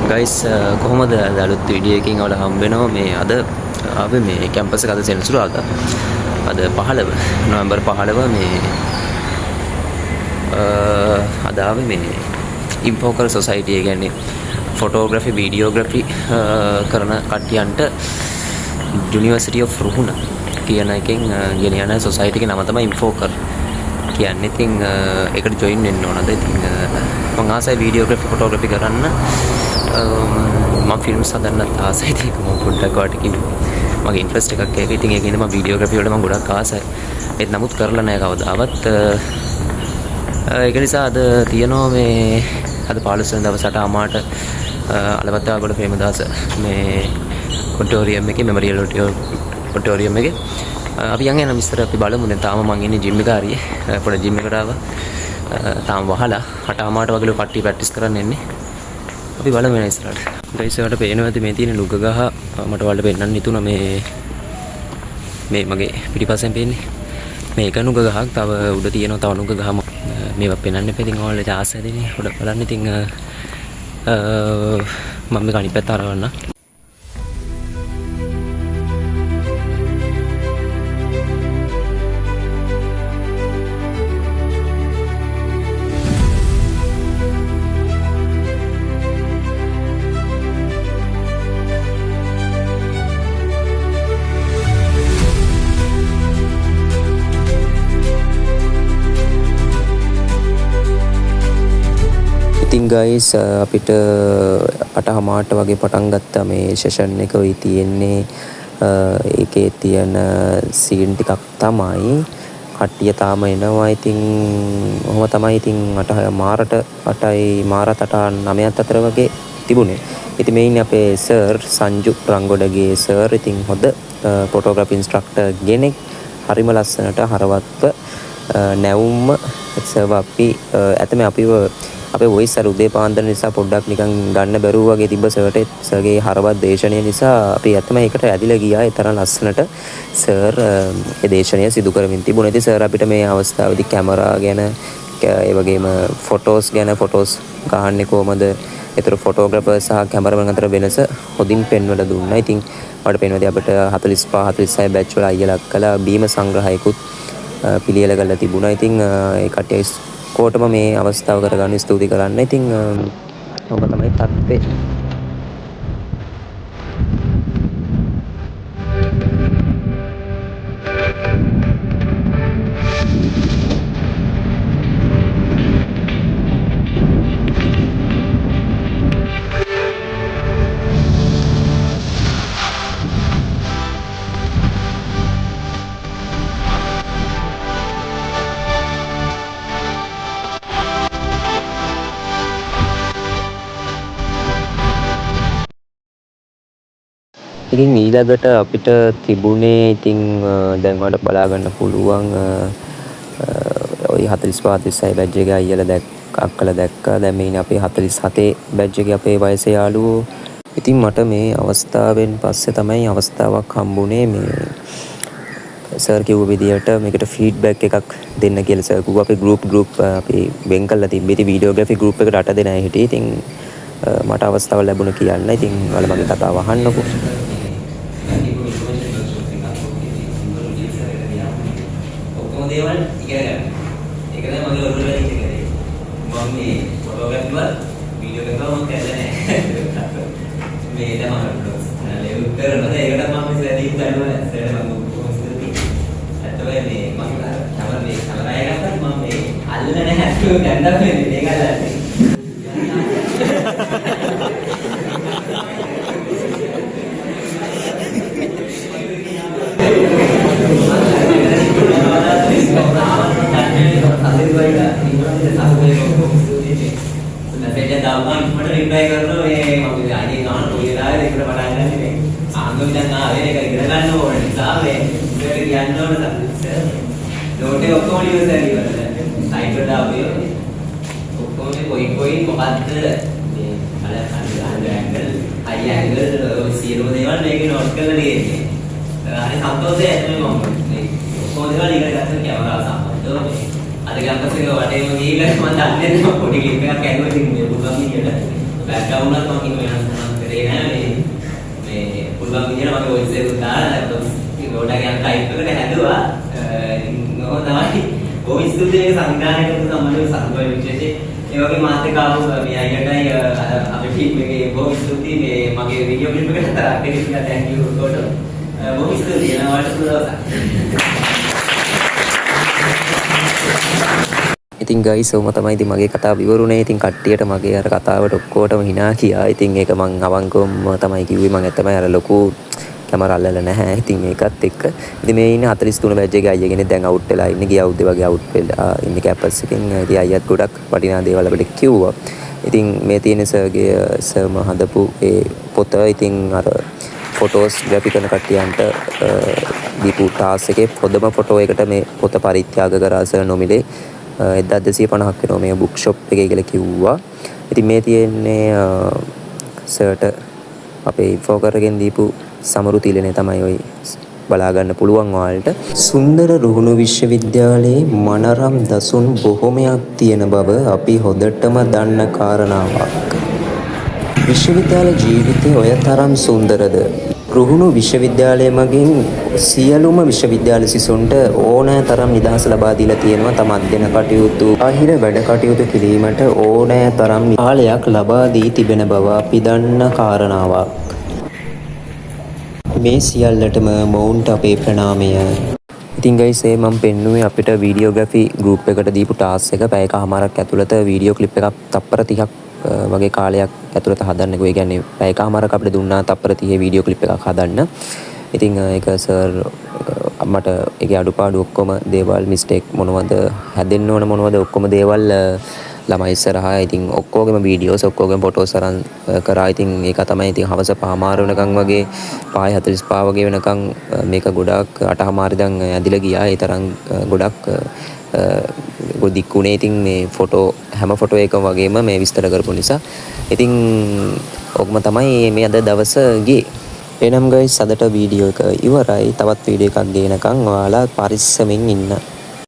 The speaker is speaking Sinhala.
ගයිස් කොහොමද අලුත් වීඩියෝ එකකින් ඔයාලා හම්බ වෙනවා. මේ අද ආවේ මේ කැම්පස් එක අද සෙනසුරාදා. අද 15 නොවැම්බර් 15 මේ අද ආවේ මේ ඉම්ෆෝකල් සොසයිටි ඒ කියන්නේ ෆොටෝග්‍රැෆි වීඩියෝග්‍රැෆි කරන කට්ටියන්ට යුනිවර්සිටි ඔෆ් රුහුණ කියන එකෙන් ගෙන යන සොසයිටි එකේ නම තමයි ඉම්ෆෝකර් කියන්නේ. ඉතින් ඒකට ජොයින් වෙන්න ඕනද? ඉතින් මං ආසයි වීඩියෝග්‍රැෆි ෆොටෝග්‍රැෆි කරන්න. මං ෆිල්ම්ස් හදන්නත් ආසයි. ඉතින් ඒක මං පොඩ්ඩක් ඔයාලට කිව්වා. මගේ ඉන්ට්‍රස්ට් එකක් ඒක. ඉතින් ඒක හින්දා මං වීඩියෝග්‍රැෆි වලට මං ගොඩක් ආසයි. ඒත් නමුත් කරලා නෑ කවදාවත්. ඒක නිසා අද තියෙනවා මේ අද 15 වෙනි දවස් 8:00 අලවත්තාගොඩ ප්‍රේමදාස මේ ඔඩිටෝරියම් එකේ මෙමොරියල් ඔඩිටෝරියම් එකේ අපි යන් යන විස්තර අපි බලමු. දැන් තාම මං ඉන්නේ ජිම් එක හරියේ. පොඩ ජිම් එකට ආවා. තාම වහලා 8:00 වගේ කට්ටිය ප්‍රැක්ටිස් කරන්න එන්නේ. අපි බලමු වෙන ඉස්සරහට. ගයිස් ඔයාලට පේනවා ඇති මේ තියෙන නුග ගහ මට ඔයාලට පෙන්වන්න හිතුණා. මේ මේ මගේ පිටිපස්සෙන් පේන්නේ මේ එක නුග ගහක්. තව උඩ තියෙනවා තව නුග ගහ. මේවා පෙන්වන්න එපා. ඉතින් ඔයාලට ආස ඇතිනේ පොඩක් බලන්න. ඉතින් මම මේක අනිත් පැත්ත අරගන්න. ඉතින් ගයිස් අපිට 8:00 වගේ පටන් ගත්තා මේ සෙෂන් එක. ඔය තියෙන්නේ ඒකේ තියෙන සීන් ටිකක් තමයි. කට්ටිය තාම එනවා. ඉතින් ඔහොම තමයි. ඉතින් 8:00ට 8:30ත් 8:09ත් අතර වගේ තිබුණේ. ඉතින් මේ ඉන්නේ අපේ සර් සංජු රංගොඩගේ සර්. ඉතින් හොඳ ෆොටෝග්‍රැෆි ඉන්ස්ට්‍රක්ටර් කෙනෙක්. හරිම ලස්සනට හරවත්ව නැවුම්ම සර්ව අපි ඇත්තම අපිව අපේ වොයිස් අර උදේ පාන්දර නිසා පොඩ්ඩක් නිකන් ගන්න බැරුව වගේ තිබ්බ සර්ට. සර්ගේ හරවත් දේශනය නිසා අපි ඇත්තම ඒකට ඇදිලා ගියා. ඒ තරම් ලස්සනට සර් ඒ දේශනය සිදු කරමින් තිබුණා. ඉතින් සර් අපිට මේ අවස්ථාවේදී කැමරා ගැන ඒ වගේම ෆොටෝස් ගැන, ෆොටෝස් ගහන්නේ කොහමද, ඒතර ෆොටෝග්‍රැෆර් සහ කැමරාමන් අතර වෙනස හොඳින් පෙන්වලා දුන්නා. ඉතින් මට පේනවා අපිට 45 46 බැච් වල අයියලා අක්කලා බීම සංග්‍රහයකුත් පිළියෙල කරලා තිබුණා. ඉතින් ඒ කට්ටිය කොටම මේ අවස්ථාව කරගන්න ස්තුති කරන්න. ඉතින් ඔබ තමයි තත්ත්වේ. ඉතින් ඊළඟට අපිට තිබුණේ ඉතින් දැන් ඔයාලට බලා ගන්න පුළුවන් ඔය 45 46 බැච් එකේ අයියලා දැක්ක අක්කලා දැක්කා. දැන් මේ ඉන්නේ අපේ 47 බැච් එකේ අපේ වයසේ යාළුවෝ. ඉතින් මට මේ අවස්ථාවෙන් පස්සේ තමයි අවස්ථාවක් හම්බුනේ මේ සර් කිව්ව විදියට මේකට ෆීඩ්බැක් එකක් දෙන්න කියලා. සර් කිව්වා අපි ගෲප් ගෲප් අපි වෙන් කරලා තිබ්බේ. ඉතින් වීඩියෝග්‍රැෆි ගෲප් එකට 8 දෙනා හිටියේ. ඉතින් මට අවස්ථාව ලැබුණා කියන්න. ඉතින් ඔයාලා මගේ කතාව අහන්නකෝ. ඔක්කොම දේවල් ඉගෙන ගන්න. ඒක තමයි මගේ ඔළුවේ වැඩ කරේ. මම මේ ෆොටෝග්‍රැෆි වල වීඩියෝ එකක් මම කරලා නෑ. මේ තමයි මම ලෙව් කරනවා. ඒකට මම මේ සර් දීපු දැනුම සර් මම ඔක්කොම ස්තුතියි. ඇත්තටම මේ මම කැමරා මේ කැමරා එකක් මම මේ අල්ලලා නැහැ. අත්තු දැන් තමයි මේක අල්ලන්නේ. මට රිප්ලයි කරනවා මේ මම අනේ ගාන කොයි වෙලාවෙද ඒකට පටන් ගන්නේ මේ ආංගම දැන් ආවේ ඒක ඉගෙන ගන්න ඕන නිසා මේ ඉතින් කියන්න ඕන සර් නෝට් එක ඔක්කොම ලියලා සර් ඉවරයි සයිට් වලට ආපු ඔක්කොම මේ පොයින්ට් පොයින්ට් මොකද්ද මේ අර අර ඇන්ගල් හයි ඇන්ගල් සියලුම දේවල් මේකේ නෝට් කරලා තියෙන්නේ. හරි සන්තෝෂයි ඇත්තටම මම මේ ඔක්කොම දේවල් ඉගෙන ගත්තා කැමරාව සම්බන්ධව. මේ අද කැම්පස් එක වටේම ගිහිල්ලා මම දන්නේ නැහැ පොඩි ක්ලිප් එකක් ඇහුවා. ඉතින් මේ පුළුවන් විදියට බෑග්ග්‍රවුන්ඩ් එකත් මම එහෙම වෙනස් මම කරේ නෑ. මේ මේ පුළුවන් විදියට මගේ වොයිස් එක දාලා ලැප්ටොප් ගොඩක් යන ටයිප් එකට හැදුවා. ඉතින් ඔහොම තමයි. බොහොම ස්තුතියි මේක සංවිධානය කරපු සම්බන්ධව සතුටුයි විශේෂයෙන්. ඒ වගේ මාත් එක්ක ආපු මේ අයියටයි අපේ ටීම් එකේ බොහොම ස්තුතියි. මේ මගේ වීඩියෝ ක්ලිප් එකට තරක් දෙන්න thank you කොට. බොහොම ස්තුතියි. එහෙනම් ඔයාලට සුබ දවසක්. ඉතින් ගයිස්, ඔහොම තමයි ඉතින් මගේ කතාව ඉවරුනේ. ඉතින් කට්ටියට මගේ අර කතාවට ඔක්කොටම හිනා ගියා. ඉතින් ඒක මං අවංකවම තමයි කිව්වේ. මං ඇත්තමයි අර ලොකු කැමරා අල්ලලා නැහැ. ඉතින් ඒකත් එක්ක ඉතින් මේ ඉන්නේ 43 බැච් එකේ අයියා කෙනෙක් දැන් අවුට් වෙලා ඉන්නේ. ගිය අවුරුද්දේ වගේ අවුට් වෙලා ඉන්නේ කැම්පස් එකෙන්. ඉතින් අයියාත් ගොඩක් වටිනා දේවල් අපිට කිව්වා. ඉතින් මේ තියෙන සර්ගේ සර්ම හදපු ඒ පොත. ඉතින් අර ෆොටෝස් ග්‍රැෆි කරන කට්ටියන්ට දීපු ටාස්ක් එකේ හොඳම ෆොටෝ එකට මේ පොත පරිත්‍යාග කරා සර් නොමිලේ. 1250ක් වෙනවා මේ බුක් ෂොප් එකේ කියලා කිව්වා. ඉතින් මේ තියෙන්නේ සර්ට අපේ ඉන්ෆෝකර් එකෙන් දීපු සමරු තිලනේ තමයි ඔය බලා ගන්න පුළුවන් ඔයාලට. සුන්දර රුහුණු විශ්වවිද්‍යාලයේ මනරම් දසුන් බොහොමයක් තියෙන බව අපි හොඳටම දන්න කාරණාවක්. විශ්වවිද්‍යාල ජීවිතය ඔය තරම් සුන්දරද? රුහුණු විශ්වවිද්‍යාලය මගින් සියලුම විශ්වවිද්‍යාල සිසුන්ට ඕනෑ තරම් නිදහස ලබා දීලා තියෙනවා තම අධ්‍යයන කටයුතු, බාහිර වැඩ කටයුතු කිරීමට ඕනෑ තරම් කාලයක් ලබා දී තිබෙන බව අපි දන්න කාරණාවක්. මේ සියල්ලටම මොවුන්ට අපේ ප්‍රණාමය. ඉතින් ගයිස්, ඒ මම පෙන්නුවේ අපිට වීඩියෝග්‍රැෆි ගෲප් එකට දීපු ටාස්ක් එක පැයකහමාරක් ඇතුළත වීඩියෝ ක්ලිප් එකක් තප්පර 30ක් වගේ කාලයක් ඇතුළත හදන්න. ඒ කියන්නේ පැයකහමාරක් අපිට දුන්නා තප්පර 30 වීඩියෝ ක්ලිප් එකක් හදන්න. ඉතින් ඒක සර් මට ඒකේ අඩුපාඩු ඔක්කොම දේවල්, මිස්ටේක් මොනවද, හැදෙන්න ඕන මොනවද, ඔක්කොම දේවල් ළමයි ඉස්සරහා ඉතින් ඔක්කොගෙම වීඩියෝස්, ඔක්කොගෙම ෆොටෝස් අරන් කරා. ඉතින් ඒක තමයි. ඉතින් හවස 5:30 වෙනකන් වගේ, 5:45 වගේ වෙනකන් මේක ගොඩාක් 8:30 ඉඳන් ඇදිලා ගියා. ඒ තරම් ගොඩක් දික් වුණේ ඉතින් මේ ෆොටෝ හැම ෆොටෝ එකම වගේම මේ විස්තර කරපු නිසා. ඉතින් ඔහොම තමයි මේ අද දවස ගියේ. එහෙනම් ගයිස්, අදට වීඩියෝ එක ඉවරයි. තවත් වීඩියෝ එකක් ගේනකන් ඔයාලා පරිස්සමින් ඉන්න.